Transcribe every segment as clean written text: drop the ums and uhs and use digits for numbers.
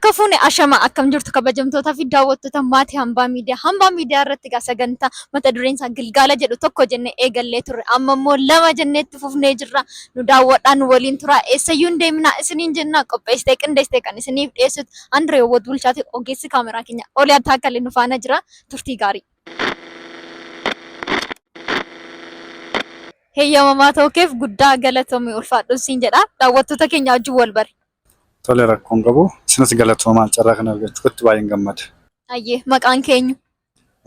Harka fuune ashama akkam jirtu kabajamtootaa fi daawwattoota maatii Hambaa Miidiyaa. Hambaa Miidiyaa irratti egaa sagantaa mata dureen isaa Gilgaala jedhu tokko jennee eegallee turre. Amma immoo lama jennee itti fufnee jirra. Nu daawwadhaa nu waliin turaa eessayyuu hin deeminaa isiniin jennaa qopheessitee qindeessitee kan isiniif dhiyeessitu Andree Wot Bulchaati ogeessi kaameraa keenya Oliyaad Taakkalee nu faana jira. Turtii gaarii. Heeyyamamaa ta'uu keef guddaa galatoomi ulfaadhuun siin jedha. Daawwattoota keenya wajjin wal bari. Tole rakkoo hin qabu. Isinis galatoomaa carraa kana argachuu kootti baay'een gammada. Hayyee maqaan keenyu?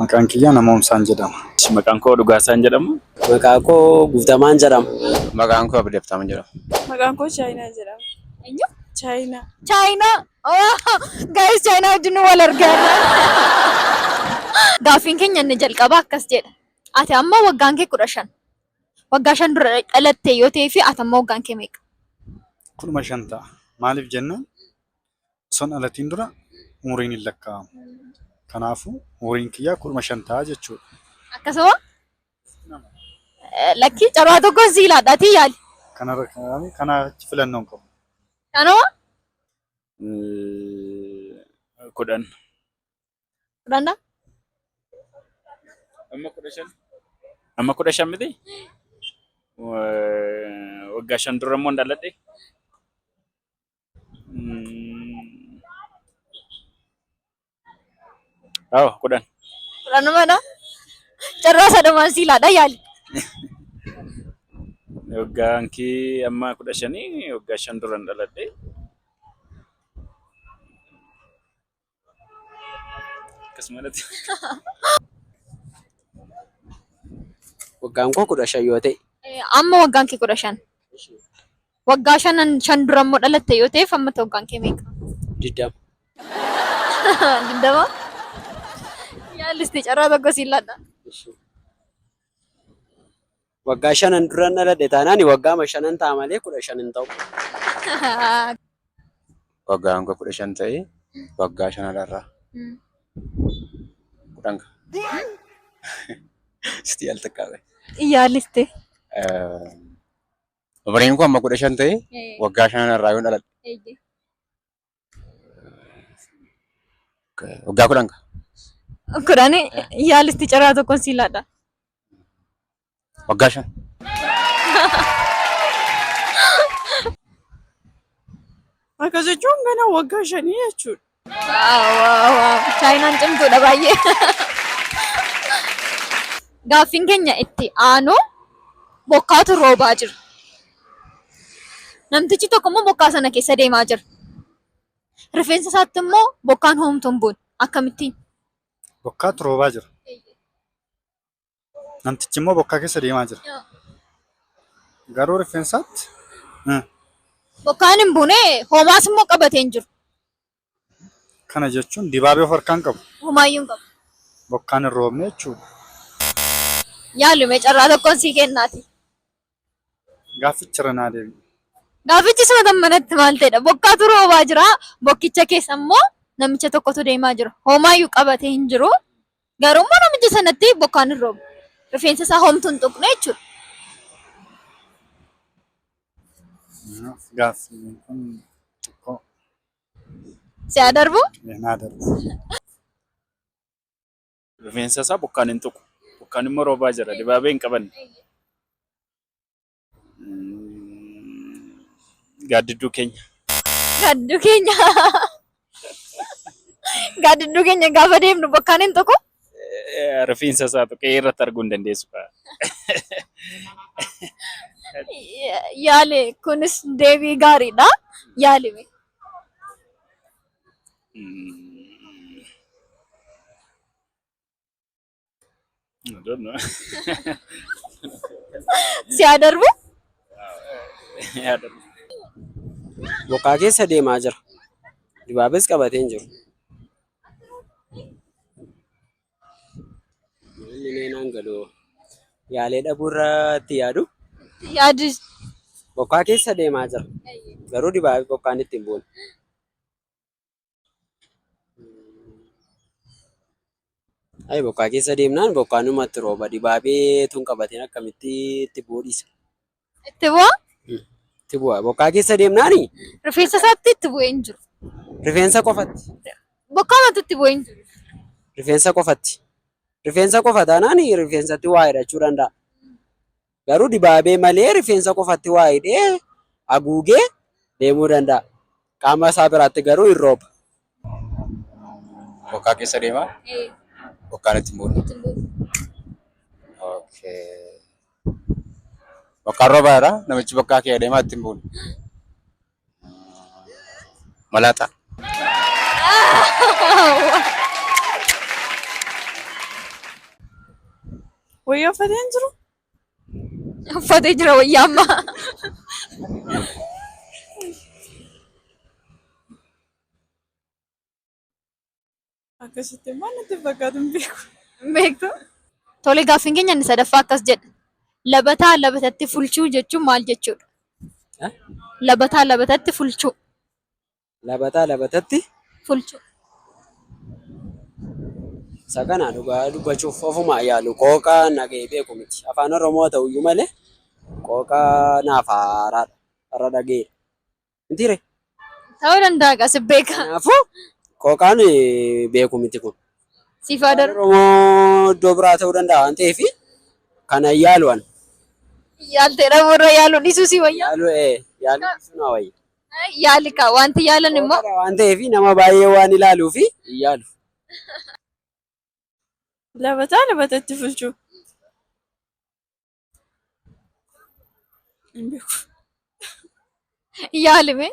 Maqaan kiyya Namoomsaan jedhama. Maqaan koo Dhugaasaan jedhama. Maqaa koo Guutamaan jedhama. Maqaan koo Abdii Habtaamuun jedhama. Maqaan koo Chaayinaa jedhama. Eenyu? Chaayinaa. Chaayinaa. Gaayis Chaayinaa wajjin wal argaa. Gaaffiin keenya inni jalqabaa akkas jedha. Ati amma waggaan kee 15. Waggaa 5 dura dhalatte yoo ta'ee fi ati amma waggaan kee meeqa? 15 ta'a. Maaliif jennaan osoo hin dhalatiin dura umuriin hin lakkaa'amu. Kanaafuu umuriin kiyyaa 15 ta'a jechuudha. Akkasuma lakkii carraa tokko sii laadha ati yaali. Kanarra kanaa achi filannoo hin qabu. Kanuma 10. Fudhannaa? Amma 15. Amma 15 miti? Waggaa 5 dura immoo hin dhaladhe. Awa 10. Kudhanumadha. Carraa sadhumaan sii laadha yaali. Waggaan kee amma 15 waggaa 5 dura hin dhaladhe. Akkasumalatti. Waggaan koo 15 yoo ta'e. Amma waggaan kee 15. Waggaa shanan shan dura immoo dhalatte yoo ta'eef amma waggaan kee meeqa? 20. 20? Yaallisti carraa tokko siin laadha. Waggaa shanan duran dhaladhe taanaan waggaama shanan ta'a malee 15 hin ta'u. Waggaan koo 15 ta'e waggaa shanarraa 10 ka. Sitti al xiqqaabe. Yaaliste. Umriin koo amma 15 ta'e waggaa shanarraa yoon dhaladhe. Waggaa 10 ka. 10 yaalisti carraa tokkoon sii laadha. Waggaa 5. Akkas jechuun gana waggaa shanii jechuudha. Waaw waaw waaw. Chaayinaan cimtuudha baay'ee. Gaaffiin keenya itti aanu bokkaatu roobaa jira. Namtichi tokko immoo bokkaa sana keessa deemaa jira. Rifeensa isaatti immoo bokkaan hoomtuu hin buune. Akkamittiin? Bokkaatu roobaa jira. Namtichi immoo bokkaa keessa deemaa jira. Garuu rifeensaatti Bokkaan hin buune hoomaas immoo qabatee hin jiru. Kana jechuun dibaabee of harkaa hin qabu. Homaayyuu hin qabu. Bokkaan hin roobne jechuudha. Yaalume carraa tokkoon sii kennaati. Gaaffichi irra naa deebi'i. Gaaffichi suma manatti maal ta'edha? Bokkaatu roobaa jira. Bokkicha keessa immoo namicha tokkotu deemaa jira. Homaayyuu qabatee hin jiru. Garuu immoo namicha sanatti bokkaan hin roobu. Rifeensa isaa homtuu hin tuqne jechuudha. Gaaffiin kun xiqqoo Si haa darbu? Naa darbu. Rifeensa isaa bokkaan hin tuqu. Bokkaan immoo roobaa jira. Dibaabee hin qabanne. Gaaddidduu keenya. Gaaddidduu keenya. Gaaddidduu keenya gaafa deemnu bokkaan hin tuqu? Rifeensa isaa tuqee irratti arguu hin dandeessu. Yaali kunis deebii gaariidha. Yaali mee. I don't know. Si haa darbu? Yaa darbu. Bokkaa keessa deemaa jira. Dibaabees qabatee hin jiru. Inni mee naan galu yaalee dhabuu irratti yaadu. Yaadu. Bokkaa keessa deemaa jira. Garuu dibaabee bokkaan itti hin buune. Ayi bokkaa keessa deemnaan bokkaan numatti rooba. Dibaabee tun qabateen akkamitti itti bu'uu dhiisa? Itti bu'a? Itti bu'a. Bokkaa keessa deemnaani Rifeensa isaatti itti bu'ee hin jiru. Rifeensa qofatti. Bokkaa matutti bu'ee hin jiru. Rifeensa qofatti. Rifeensa qofa taanaan rifeensatti waa hidhachuu danda'a. Garuu dibaabee malee rifeensa qofatti waa hidhee haguugee deemuu danda'a. Qaama isaa biraatti garuu hin rooba. Bokkaa keessa deemaa? Bokkaan itti hin buune. Okay. Bokkaan roobaa jira. Namichi bokkaa keessa deemaa itti hin buune. Malaaxaa. Wayyaa uffatee hin jiru? Uffatee jira wayyaa ammaa. Akkasitti immoo natti hin fakkaatu hin beeku. Hin beektu. Tole gaaffiin keenya inni sadaffaa akkas jedha. Labataa labatatti fulchuu jechuun maal jechuudha? Eh? Labataa labatatti fulchuu. Labataa labatatti Fulchuu. Isa kana dhugaa dubbachuuf ofuma yaalu qooqa nagahee beeku miti. Afaan Oromoo haa ta'uyyuu malee qooqa naaf haaraadha. Har'a dhaga'eera. Mitiire? Ta'uu danda'a egaa si beeka. Kanaafuu qooqaan beeku miti kun. Siif haa Afaan darbu. Oromoo iddoo biraa ta'uu danda'a waan ta'eef kana hin yaalu ani. Yaaltee dhabuurra yaaluu dhiisuu si wayya. Yaalu yaaluu dhiisuu naa wayya. Yaali kaa wanti yaalan immoo Qooqadha waan ta'eef nama baay'ee waan ilaaluuf hin yaalu. Labataa labatatti fulchuu. Hin beeku. Yaalime.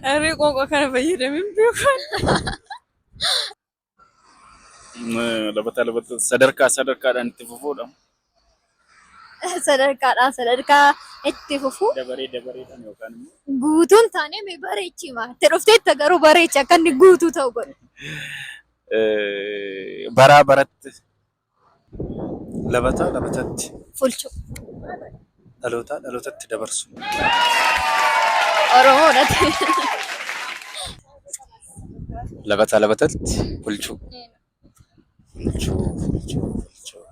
Harree qooqa kana fayyadamee hin beeku. Labataa labataa sadarkaa sadarkaadhaan itti fufuudha. Sadarkaadhaan sadarkaa itti fufuu. Dabaree dabareedhaan yookaan immoo. Guutuun taanee mee bareechi maa itti dhufteetta garuu bareechi akka inni guutuu ta'u godhe. Baraa baratti. Labataa labatatti. Fulchuu. Dhalootaa dhalootatti dabarsu. Oromoodha. Labataa labatatti fulchuu. Fulchuu fulchuu fulchuu.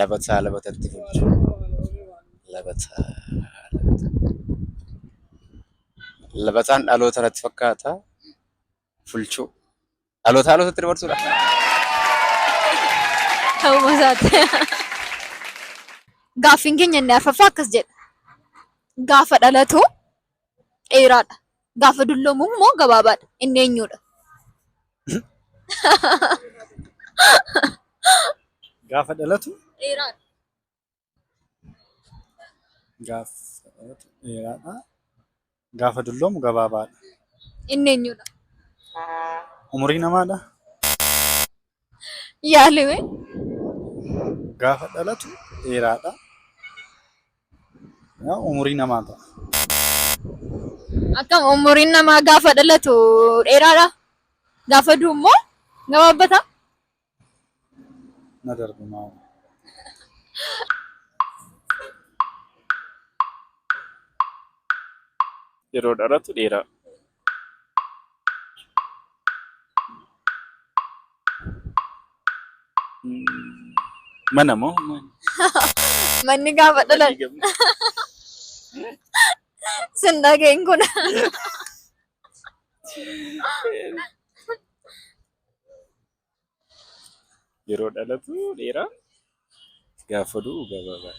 Labataa labatatti fulchuu. Labataa labatatti. Labataan dhaloota natti fakkaata. Fulchuu. Dhalootaa dhalootatti dabarsuudha. Ta'uma isaati. Gaaffiin keenya inni arfaffaa akkas jedha. Gaafa dhalatu dheeraadha. Gaafa dulloomu immoo gabaabaadha. Inni eenyudha? Gaafa dhalatu Dheeraadha. Gaafa dhalatu dheeraadha. Gaafa dulloomu gabaabaadha. Inni eenyudha? Umurii namaadha. Yaalime. Gaafa dhalatu dheeraadha. Yaa umurii namaa ta'a. Akkam umuriin namaa gaafa dhalatu dheeraadha. Gaafa du'u immoo gabaabbata. Na darbu maal. Yeroo dhalatu dheeraa. Mana moo? Manni gaafa dhalatu sin dhageen kun. Yeroo dhalatu dheeraa. Gaafa du'u gabaabaa.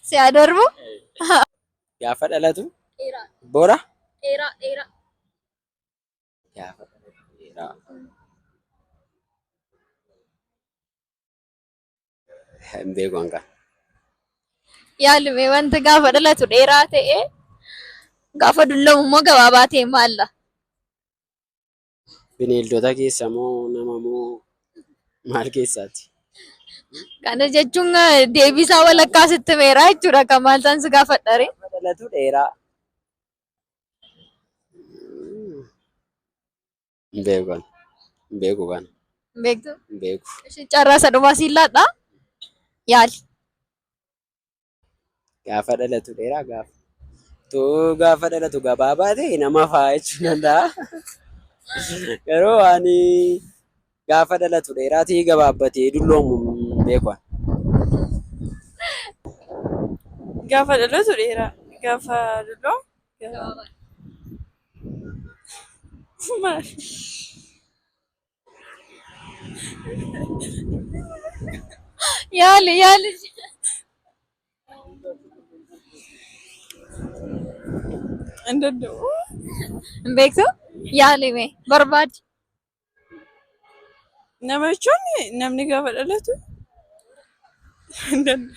Si haa darbu. Gaafa dhalatu Dheeraa. bora. Dheeraa dheeraa. Gaafa dhalatu dheeraa. Hin beeku hanqa. Yaalime wanta gaafa dhalatu dheeraa ta'e gaafa dulloomu immoo gabaabaa ta'e maalla? Bineeldota keessa moo nama moo maal keessaati? Kana jechuun deebiisaa walakkaa sitti meeraa jechuudha kan maal isaan si gaafadha ree? Gaafa dhalatu dheeraa. Hin beeku kana. Hin beeku kana. Hin beektu? Hin beeku. Ishee carraa isa dhumaa siin laadhaa? Yaali. Gaafa dhalatu dheeraa gaafa. Too gaafa dhalatu gabaabaa ta'e nama fa'aa jechuu danda'a. Garuu waan gaafa dhalatu dheeraa ta'ee gabaabbatee dulloomu Hin beeku ani. Gaafa dhalatu dheeraa. Gaafa dulloomu gabaabaa. Maali? Yaali yaali. Hin danda'u. Hin beektu? Yaali mee barbaadi. Nama jechuun namni gaafa dhalatu hin danda'u.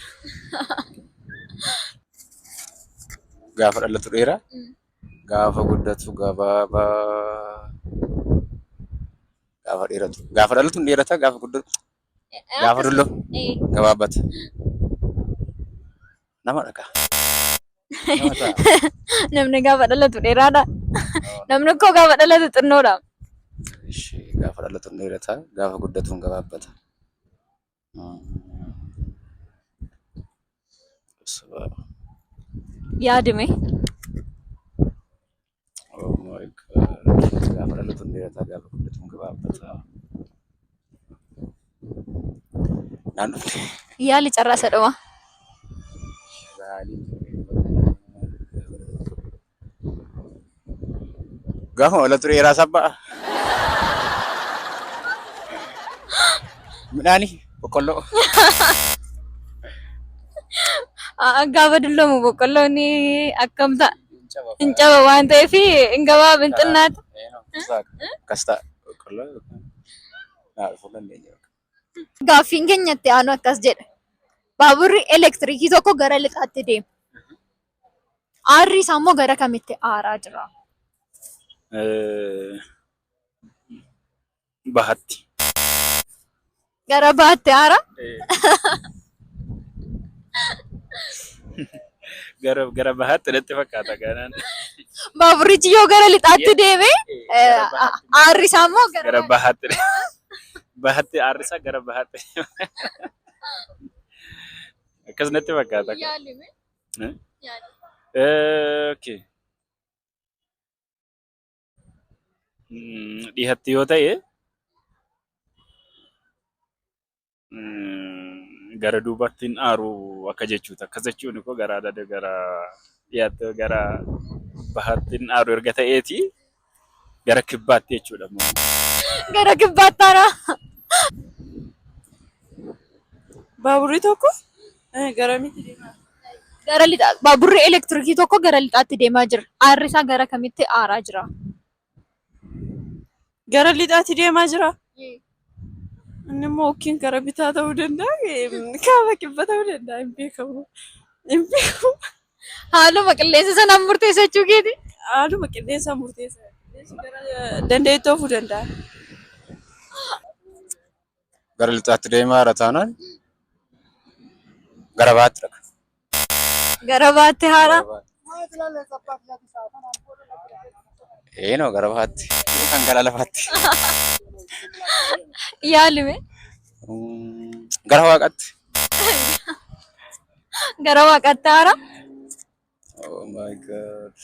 Gaafa dhalatu dheeraa. Gaafa guddatu gabaabaa. Gaafa dheeratu. Gaafa dhalatu hin dheerata. Gaafa guddatu. Gaafa dulloomu gabaabbata. Nama dhaqa. Nama ta'a. Namni gaafa dhalatu dheeraadha. Namni koo gaafa dhalatu xinnoodha. Ishee gaafa dhalatu hin dheerata. Gaafa guddatu hin gabaabbata. Yaadime. Oh my God. Gaafa dhalatu hin dheerata, gaafa guddatu hin gabaabbata. Naan dhufte. Yaali carraa isa dhuma. Gaafa dhalatu dheeraa sabba'a. Midhaani boqqolloo. Gaafa dulloomu boqqolloon akkam ta'a? Hin caba waan ta'eef hin gabaab hin xinnaatu. Akkas ta'a. Boqqolloo naa dhufuu dandeenya. Gaaffiin keenya itti aanu akkas jedha. Baaburri elektirikii tokko gara lixaatti deema. Aarri isaa immoo gara kamitti aaraa jira? Bahatti. Gara bahaatti aara? Gara bahaatti natti fakkaata ganaan. Baaburichi yoo gara lixaatti deeme aarri isaa immoo gara Gara bahaatti. Bahatti aarri isaa gara bahaatti. Akkas natti fakkaata. Yaalime. Eh? Yaali. Okay. Dhihatti yoo ta'e gara duubaatti hin aaru akka jechuuti. Akkas jechuun koo gara gara dhiyaatti gara bahaatti hin aaru erga ta'eeti gara kibbaatti jechuudha immoo. Gara kibbaatti aara. Baaburri tokko garamitti deema? Gara lixaa baaburri elektirikii tokko gara lixaatti deemaa jira. Aarri isaa gara kamitti aaraa jira? Gara lixaatti deemaa jira. Inni immoo yookiin gara bitaa ta'uu danda'a, kaaba kibba ta'uu danda'a hin beekamu. Hin beekamu. Haaluma qilleensa sanaan murteessa jechuu keeti. Haaluma qilleensaa murteessa. Qilleensi gara danda'etti oofuu danda'a. Gara lixaatti deemaa jira taanaan gara bahaatti dhaqa. Gara bahaatti haara. Eenoo gara bahaatti yookaan gara lafaatti. Yaalime. Gara waaqaatti. Gara waaqaatti haara. Oh my God.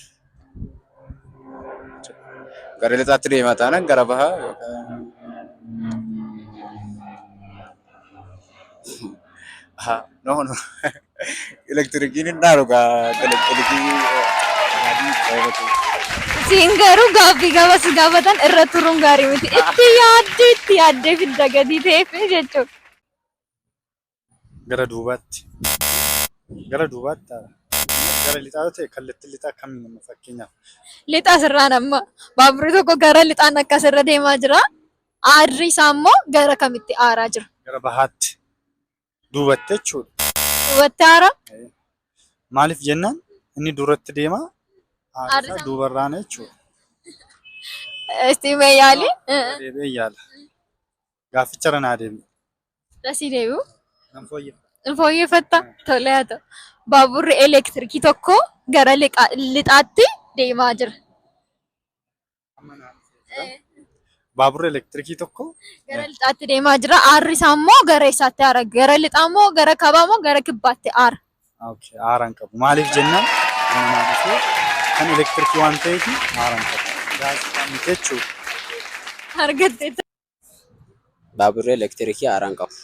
Gara lixaatti deemaa taanaan gara bahaa yookaan Aha, no, no. Elektirikiin hin dhaaru gaa elektirikii adii fayyadatu. Siin garuu gaaffii gaafa si gaafatan irra turuun gaarii miti. Itti yaaddee itti yaaddee fidda gatii ta'eef jechuudha. Gara duubaatti. Gara duubaatti ta'a. Gara lixaa yoo ta'e kallattiin lixaa kamiin amma fakkeenyaaf. Lixa asirraan amma baaburri tokko gara lixaan akkasirra deemaa jira. Aarri isaa immoo gara kamitti aaraa jira? Gara bahaatti. Duubatti jechuudha. Duubatti aara? Maaliif jennaan inni duratti deema aarri Aarri isaa isaa duubarraana jechuudha. Isti mee yaali? Deebi'ee yaala. Gaafficharra naa deebi'i. Asii deebi'u. Nan fooyyeffa. Fooyyeffatta? Tole haa ta'u. Baaburri elektirikii tokko gara lixaatti deemaa jira. Baaburri elektirikii tokko Gara lixaatti deemaa jira. Aarri isaa immoo gara eessaatti aara? Gara lixaa moo gara kaabaa moo gara kibbaatti aara? Okay, aara hin qabu. Maaliif jennaan inni naa dhufee kan elektirikii waan ta'eef aara hin qabu. Gaazexaa miti jechuudha. Argattee Baaburri elektirikii aara hin qabu.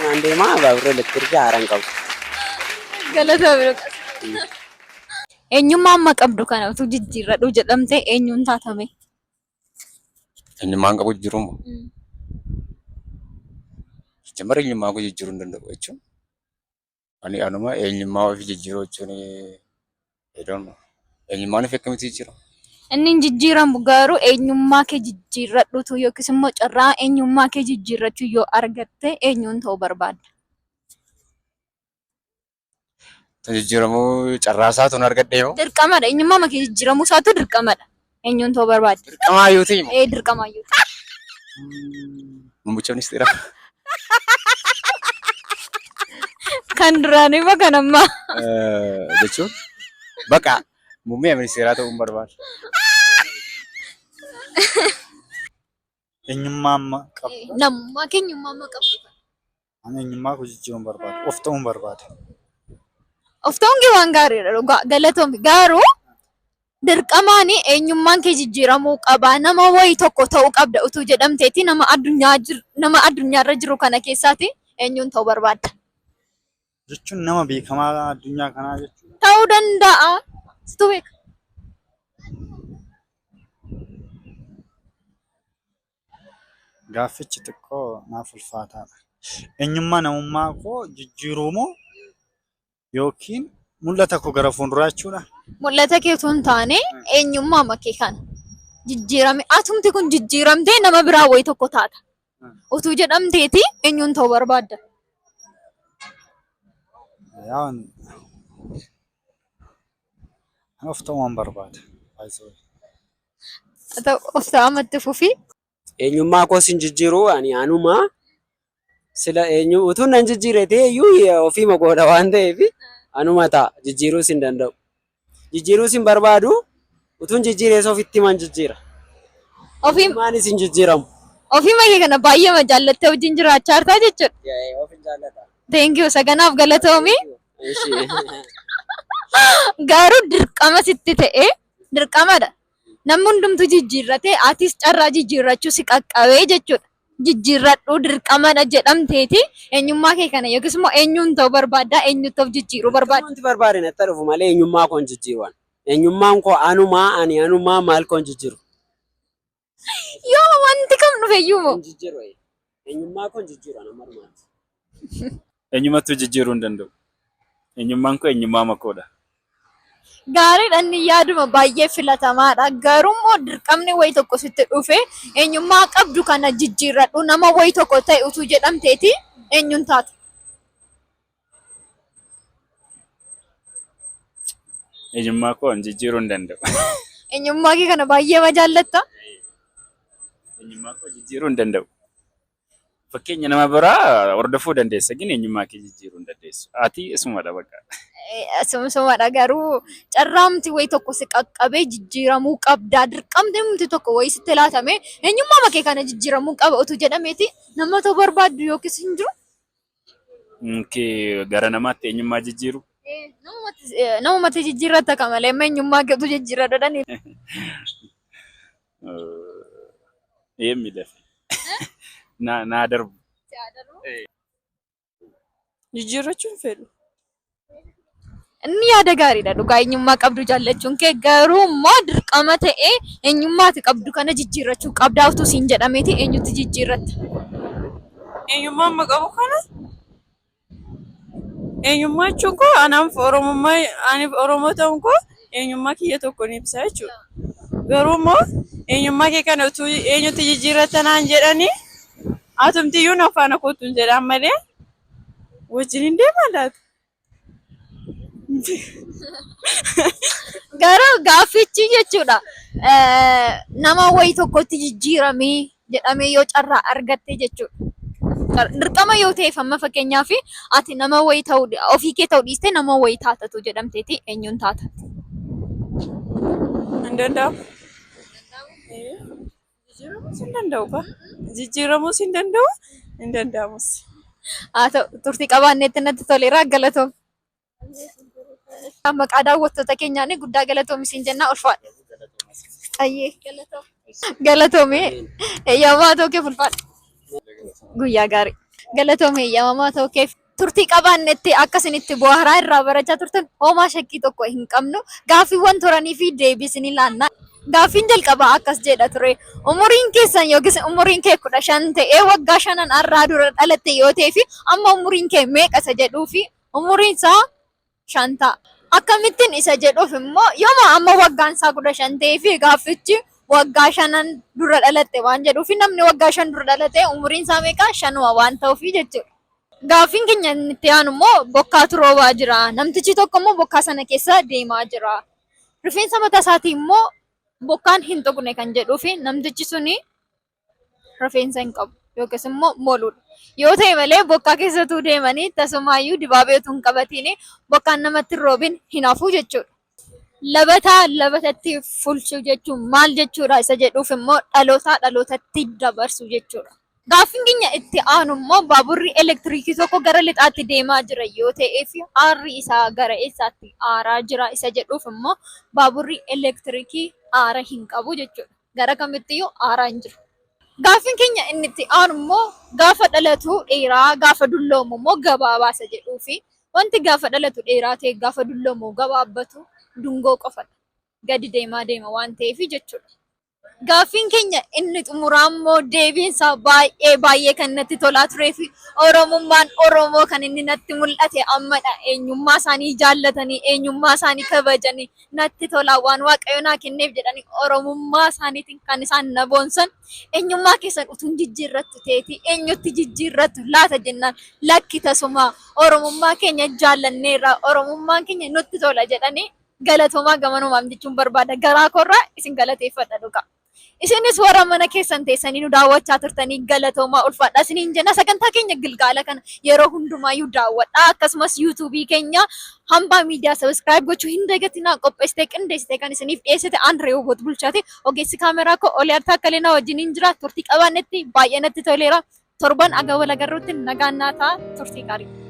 Isumaan deema baabura elektirikii aara hin qabu. Galatoomi. Eenyummaa amma qabdu kana utuu jijjiirradhu jedhamtee eenyuun taatame? Eenyummaan qabu jijjiiruu moo? Jamara eenyummaa koo jijjiiruu hin danda'u jechuun. Ani anuma eenyummaa ofii jijjiiruu jechuun I don't know. Eenyummaan ofii akkamitti jijjiirama? Inni hin jijjiiramu garuu eenyummaa kee jijjiirradhutu yookiis immoo carraa eenyummaa kee jijjiirrachuu yoo argatte eenyuun ta'uu barbaadda? Jijjiiramuu carraa isaa tun argadhee moo? Dirqamadha. Eenyummaa kee jijjiiramuu isaatu dirqamadha. Eenyuun ta'uu barbaadda? Dirqamaa yoo ta'e moo? Ee, dirqamaayyuu. Muummicha ministeera. Kan duraanii moo kan ammaa? Jechuun baqa muummee ministeeraa ta'uun barbaada. Eenyummaa amma qabu. Namummaa kee eenyummaa amma qabdu. Ani eenyummaa koo jijjiiruun barbaada. Of ta'uun barbaada. Of ta'uun kee waan gaariidha dhugaa galatoomi. Garuu dirqamaan eenyummaan kee jijjiiramuu qaba. Nama wayii tokko ta'uu qabda utuu jedhamteeti nama addunyaa jiru nama addunyaarra jiru kana keessaati eenyuun ta'uu barbaadda? Jechuun nama beekamaa addunyaa kanaa jechuudha. Ta'uu danda'a. Situ beeka. Gaaffichi xiqqoo naaf ulfaataadha. Eenyummaa namummaa koo jijjiiruu moo yookiin mul'ata koo gara fuulduraa jechuudha? Mul'ata kee utuu hin taane eenyummaa kee kana jijjiirame atumti kun jijjiiramtee nama biraa wayii tokko taata. Utuu jedhamteeti eenyuun ta'uu barbaadda? Yaa ani of ta'uun barbaada. Baay'isee. Haa ta'u, of ta'amatti fufii. Eenyummaa koos hin jijjiiru ani anuma sila eenyu utuu nan jijjiire ta'e iyyuu ofiima goodha waan ta'eef anuma ta'a jijjiiruus hin danda'u. Jijjiiruus hin barbaadu utuun jijjiirees ofitti himan jijjiira. Ofii Eenyummaanis hin jijjiiramu. Ofiima kee kana baay'ee jaallattee wajjin jiraachaa jirta jechuudha. Of hin jaalladha. Thank you saganaaf galatoomi. Ishi. Garuu dirqama sitti ta'e dirqamadha. Namni hundumtuu jijjiirratee atis carraa jijjiirrachuu si qaqqabee jechuudha. Jijjiirradhuu dirqamadha jedhamteeti eenyummaa kee kana yookiis immoo eenyuun ta'uu barbaaddaa eenyutti of jijjiiruu barbaadda? Wanti barbaade natti dhufu malee eenyummaa koo hin jijjiiru ani. Eenyummaan koo anumaa ani anumaa maal koo hin jijjiiru. Yoo wanti kam dhufe iyyuu moo? Hin jijjiiru. Eenyummaa koo hin jijjiiru ani amma dhumaatti. Eenyumattuu jijjiiruu hin danda'u. Eenyummaan koo eenyummaa makoodha. Gaariidha, inni yaaduma baay'ee filatamaadha. Garuu immoo dirqamni wayii tokko sitti dhufe eenyummaa qabdu kana jijjiirradhu nama wayii tokko ta'e utuu jedhamteeti eenyuun taata? Eenyummaa koo hin jijjiiruu hin danda'u. Eenyummaa kee kana baay'ee ma jaallatta? Eenyummaa koo jijjiiruu hin danda'u. Fakkeenya nama biraa hordofuu dandeessa, gin eenyummaa kee jijjiiruu hin dandeessu. Ati isumadha bakka. Isumadha garuu carraamti wayii tokko si qaqqabee jijjiiramuu qabda. Dirqamni namni tokko wayii sitti laatame eenyummaa kee kana jijjiiramuu qaba utuu jedhameeti nama ta'uu barbaaddu yookiis hin jiru? Kee gara namaatti eenyummaa jijjiiru. Namumatti jijjiirratta ka malee amma eenyummaa keetu jijjiirradha dhani. Eemmi dafe. Naa darbu. Jijjiirrachuu hin fedhu. Inni yaada gaariidha dhugaa eenyummaa qabdu jaallachuun kee garuu immoo dirqama ta'ee eenyummaa ati qabdu kana jijjiirrachuu qabdaa utuu siin jedhameeti eenyutti jijjiirratta? Eenyummaa amma qabu kana eenyummaa jechuun koo anaaf Oromummaa ani Oromoo ta'uun koo eenyummaa kiyya tokko ni ibsa jechuudha. Garuu immoo eenyummaa kee kana utuu eenyutti jijjiirratta naan jedhanii atumtiyyuu na faana kootu hin jedhaan malee wajjin hin deemaa laata? Garuu gaaffichi jechuudha nama wayii tokkotti jijjiiramee jedhamee yoo carraa argatte jechuudha. Dirqama yoo ta'eef amma fakkeenyaaf ati nama wayii ta'uu ofii kee ta'uu dhiistee nama wayii taatatu jedhamteeti eenyuun taata? Hin danda'amu. Jijjiiramuus hin danda'u ba. Jijjiiramuus hin danda'u, hin danda'amus. Haa ta'u, turtii qabaanneetti natti toleera, galatoom. Maqaa daawwattoota keenyaan guddaa galatoomi siin jennaa, ulfaadha. Ayyee galatoome. Eeyyamaa ta'uu kee ulfaadha. Guyyaa gaarii. Galatoomii eeyyamamaa ta'uu keef turtii qabaannetti akka isinitti bu'aaraa irraa barachaa turtan homaa shakkii tokko hin qabnu. Gaaffiiwwan turanii fi deebii isinii laanna. Gaaffiin jalqabaa akkas jedha ture. Umuriin keessan yookiis umuriin kee 15 ta'ee waggaa shanan har'aa dura dhalatte yoo ta'ee fi amma umuriin kee meeqa isa jedhuu fi umuriin isaa 5 ta'a. Akkamittiin isa jedhuuf immoo yooma amma waggaan isaa 15 ta'ee fi gaaffichi waggaa shanan dura dhalatte waan jedhuuf namni waggaa 5 dura dhalate umuriin isaa meeqa shanuma waan ta'uufi jechuudha. Gaaffiin keenya inni itti aanu immoo bokkaatu roobaa jira. Namtichi tokko immoo bokkaa sana keessa deemaa jira. Rifeensa mataa isaatii immoo bokkaan hin tuqne kan jedhuu fi namtichi suni rifeensa hin qabu yookiis immoo moluudha. Yoo ta'e malee bokkaa keessatuu deemanii tasumaayyuu dibaabee utuu hin qabatiin bokkaan namatti hin roobin hin hafu jechuudha. Labataa labatatti fulchuu jechuun maal jechuudha isa jedhuuf immoo dhalootaa dhalootatti dabarsuu jechuudha. Gaaffiin keenya itti aanu immoo baaburri elektiriikii tokko gara lixaatti deemaa jira yoo ta'ee fi aarri isaa gara eessaatti aaraa jira isa jedhuuf immoo baaburri elektiriikii aara hin qabu jechuudha. Gara kamittiyyuu aaraa hin jiru. Gaaffiin keenya inni itti aanu immoo gaafa dhalatu dheeraa gaafa dulloomu immoo gabaabaa isa jedhuu fi wanti gaafa dhalatu dheeraa ta'e gaafa dulloomu gabaabbatu dungoo qofadha. Gadi deemaa deema waan ta'eef jechuudha. Gaaffiin keenya inni xumuraa immoo deebiin isaa baay'ee baay'ee kan natti tolaa turee fi Oromummaan Oromoo kan inni natti mul'ate ammadha. Eenyummaa isaanii jaallatanii, eenyummaa isaanii kabajanii natti tolaa waan Waaqayyo naa kenneef jedhanii Oromummaa isaaniitiin kan isaan na boonsan eenyummaa keessan utuu hin jijjiirrattu ta'eeti eenyutti jijjiirrattu laata jennaan lakki tasumaa Oromummaa keenya jaallanneerra Oromummaan keenya nutti tola jedhanii galatoomaa gamanumaaf jechuun barbaada. Garaa koorraa isin galateeffadha dhugaa. Isinis warra mana keessan teessanii nu daawwachaa turtanii galatoomaa ulfaadha isiniin jenna. Sagantaa keenya gilgaala kana yeroo hundumaayyuu daawwadhaa. Akkasumas yuutuubii keenya Hambaa Miidiyaa subscribe gochuu hin dagatinaa. Qopheessitee qindeessitee kan isiniif dhiyeessite aan Reewoot Bulchaate ogeessi kaameraa koo Oliyaar Taakkalee wajjiniin jira. Turtii qabaannetti baay'ee natti toleera. Torban aga wal agarruutti nagaan naa ta'a. Turtii gaarii.